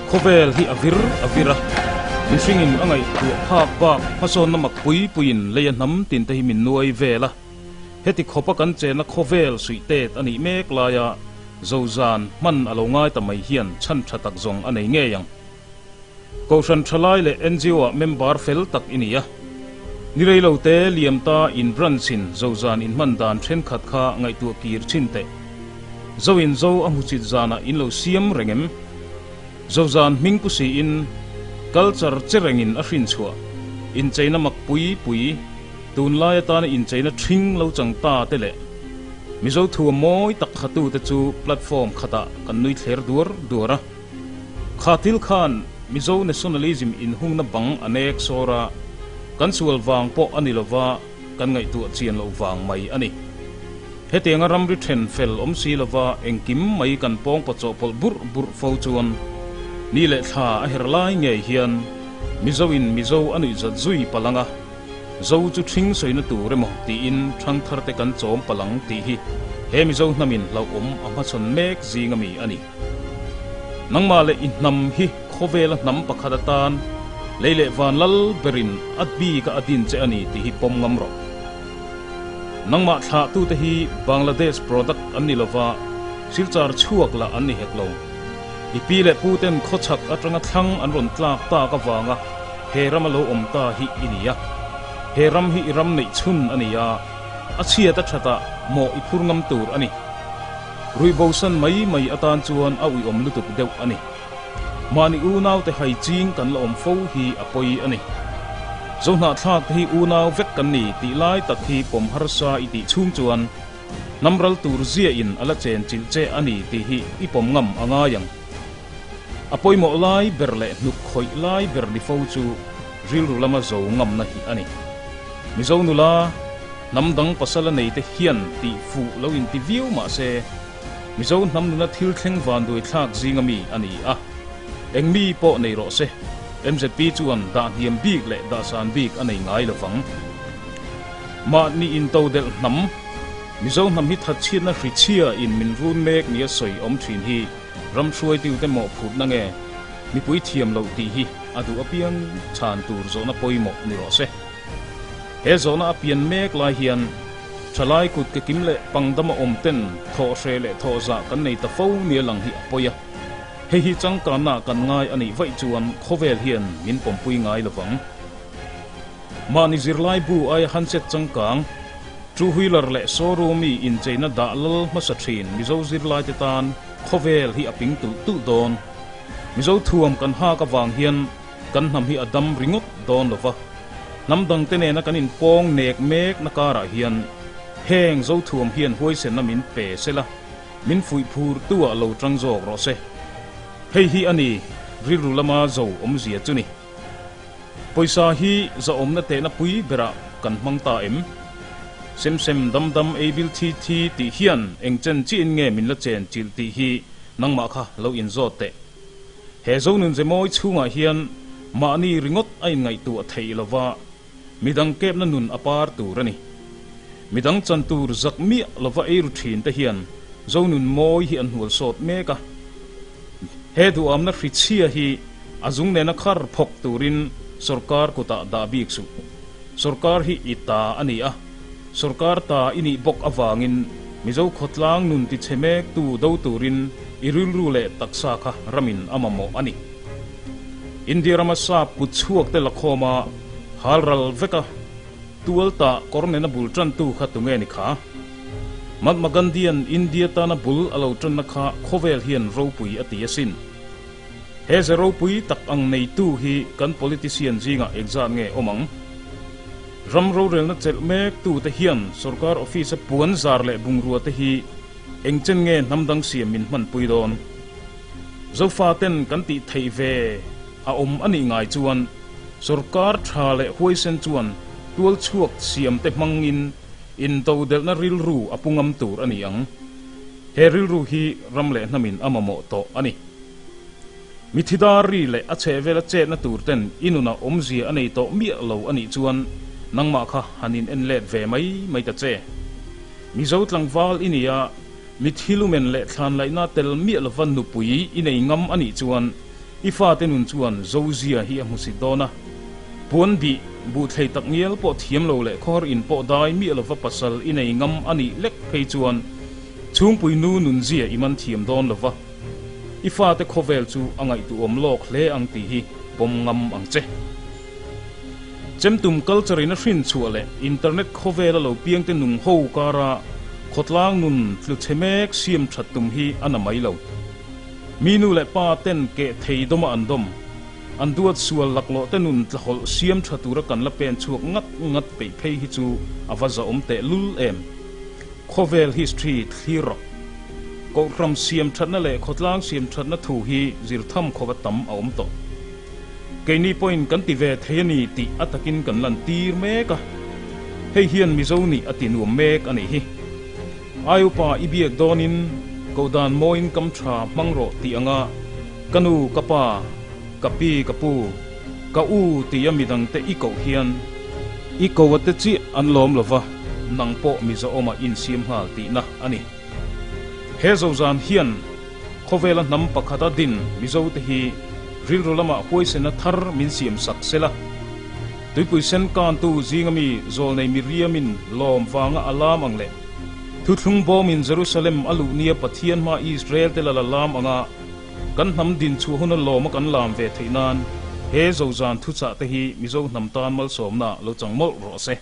Khawvel hi a vir a vir a, mihringin a ngaihtuah phak bak hmasawnna mak pui puiin lei a hnam tinte hi min nuai vel a. Heti khawpa kan chenna khawvel suih tet a nih mek laia Zozan hman a lo ngai ta mai hian chhan tha tak zawng a nei ngei ang. Kohhran thalai leh NGO-ah member fel tak i ni a. Ni rei lo te liam ta in branch in Zozan in hman dan thenkhat kha ngaihtuah kir thin teh. Zo in Zo a hmuchit zanah in lo siam reng em? Zozan hming pu siin culture che rengin a hrin chhuah incheina mak pui pui tunlai atana incheina thing lo chang ta te leh Mizo thua mawi tak khatute chu platform khatah kan nui thler duar duar a. Kha thil khan Mizo nationalism inhungna bang a nek sawr a, kan sual vang pawh a ni lova kan ngaihtuah chian loh vang mai a ni. Hetianga ramri then fel awm si lova engkim mai kan pawng pawchawhpawlh burh burh fo chuan ni leh thla a her lai ngei hian Mizo in Mizo a nuihzat zui palang a, Zo chu ṭhing sawina tur emaw tiin ṭhangthar te kan chawm palang tih hi he Mizo hnamin hlauhawm a hmachhawn mek zing ami a ni. Nangmah leh i hnam hi khawvela hnam pakhat atan lei leh van lal berin a bika a din che a ni tih hi pawm ngam rawh. Nangmah thlahtute hi Bangladesh product an ni lova, silchar chhuak lah an ni hek lo. I pi leh puten khawchhak atanga thlang an rawn tlak tak avanga he rama lo awm ta hi i ni a. He ram hi i ram neih chhun a ni a, a chhiat a thatah mawh i phur ngam tur a ni. Ruih bosan mai mai atan chuan a uiawm lutuk deuh a ni. Mahni unaute hai ching kan la awm fo hi a pawi a ni. Zohnahthlak te hi unau vek kan ni tih lai tak hi pawm harsa i tih chhung chuan hnam ral tur ziahin a la chen chilh che a ni tih hi i pawm ngam a ngai ang. A pawimawh lai ber leh hnuk khawih lai ber ni fo chu rilru lama zo ngamna hi a ni. Mizo nula hnam dang pasal a neite hian tih fuh lo inti viau mah se, Mizo hnam nuna thil thleng vanduai thlak zinga mi a ni a. Eng mi pawh nei rawh se, MZP chuan dah hniam bik leh dah san bik a nei ngai lovang. Mahni intodelh hnam, Mizo hnam hi thatchhiatna hrichhia in min run mek nia sawi awm thin hi ram hruaitute mawhphurhna nge mipui thiam loh tih hi a duh apiang chhan tur zawhna pawimawh ni rawh se. He zawhna a pian mek lai hian thalai kut ke kim leh pangdama awm ten thawh hre leh thawh zah kan nei ta fo nia lang hi a pawi a. Hei hi changkanna kan ngai a nih vaih chuan khawvel hian min pawmpui ngai lovang. Mahni zirlai bu aia handset changkang, two wheeler leh showroom i incheina dah lal hmasa thin Mizo zirlaite tan khawvel hi a ping tulh tulh dawn. Mizo thuam kan hak avang hian Kan hnam hi a dam ringawt dawn lo va, hnam dangte nena kan inpawng nek mekna karah hian heng Zothuam hian huaisenna min pe sela, min fuih phurtu ah lo tang zawk rawh se. Hei hi a ni rilru lama zo awmzia chu ni. Pawisa hi zahawmna tehna pui berah kan hmang ta em? Sem sem dam dam ei bil thi thi tih hian eng chen chiin nge min la chen chilh tih hi nangmah kha lo inzawt teh. He Zonunze mawi chhungah hian mahni ringawt a inngaihtuah theih lova, midang kepna nun a par tur a ni. Midang chan tur zak miah lova ei ru thin te hian Zonun mawi hi an hnual sawt mek a. He duhamna hrichhia hi a zung nena khar phawk turin sorkar kutah dah bik suh. Sorkar hi i ta a ni a, sorkar ta i nih bawk avangin Mizo khawtlang nun tichhe mektu do turin i rilru leh taksa kha ramin a mamawh a ni. India rama sap kut chhuak te lakhawma hal ral veka tual tah kawr nena bul tantu kha tunge ni kha? Mahatma Gandhi-a'n India tana bul a lo tanna kha khawvel hian ropui a ti asin. He ze ropui tak ang neitu hi kan politician zingah engzat nge awm ang? Ram rorelna chelh mek tute hian sorkar office-a puan zar leh bungrua te hi eng chen nge hnam dang siam min hmanpui dawn? Zofa ten kan tih theih ve a awm a nih ngai chuan sorkar tha leh huaisen chuan tual chhuak siam te hmangin intodelhna rilru a pu ngam tur a ni ang. He rilru hi ram leh hnamin a mamawh tawh a ni. Mithidar ri leh a chhehvela chetna tur ten i nunah awmzia a nei tawh miah lo a nih chuan nangmah kha han in en let ve mai mai ta che. Mizo tlangval i nia, mithilumen leh thlanlaihna tel miah lova nupui i nei ngam a nih chuan I fate nun chuan Zozia hi a hmusit dawn a. Puan bih, buhthlei tak ngial pawh thiam lo leh khawhar in pawh dai miah lova pasal i nei ngam a nih lek phei chuan chhungpui nu nunzia i man thiam dawn lova. I fate khawvel chu a ngaihtuahawm lawk hle ang tih hi pawm ngam ang che. Chemtum culture in a hrin chhuah leh internet khawvela lo piangte nung ho kara khawtlang nun tlu chhe mek siam that tum hi a na mai lo. Mi nu leh pa ten keh thei dawma an dawm, an duat sual laklawh te nun tlahawlh siam tha tura kan la pen chhuak ngat ngat peih phei hi chu a va zahawm teh lul em. Khawvel history thlir rawh. Kohhram siam thatna leh khawtlang siam thatna thu hi zir tham khawpa tam a awm tawh. Keini pawhin kan ti ve thei a ni tih a takin kan lan tir mek a, hei hian Mizo nih a ti nuam mek a nih hi. Ai upa i biak dawnin kohdan mawiin kam tha hmang rawh tih anga ka nu, ka pa, ka pi, ka pu, ka u tia midangte i koh hian i ko a te chiah an lawm lova, nang pawh Mizoawma insiam nghal tihna a ni. He zozan hian Khawvela hnam pakhata din Mizote hi rilru lamah huaisena thar min siam sak sela. Tuipui sen kantu zinga mi zawlnei Miriamin lawm vanga a lam ang leh thuthlung bawmin Jerusalem a luh nia Pathian hma Israel te lal a lam anga kan hnam din chhuah huna lawma kan lam ve theih nan he zozan thuchah te hi Mizo hnam tan malsawmna lo chang mawlh rawh se.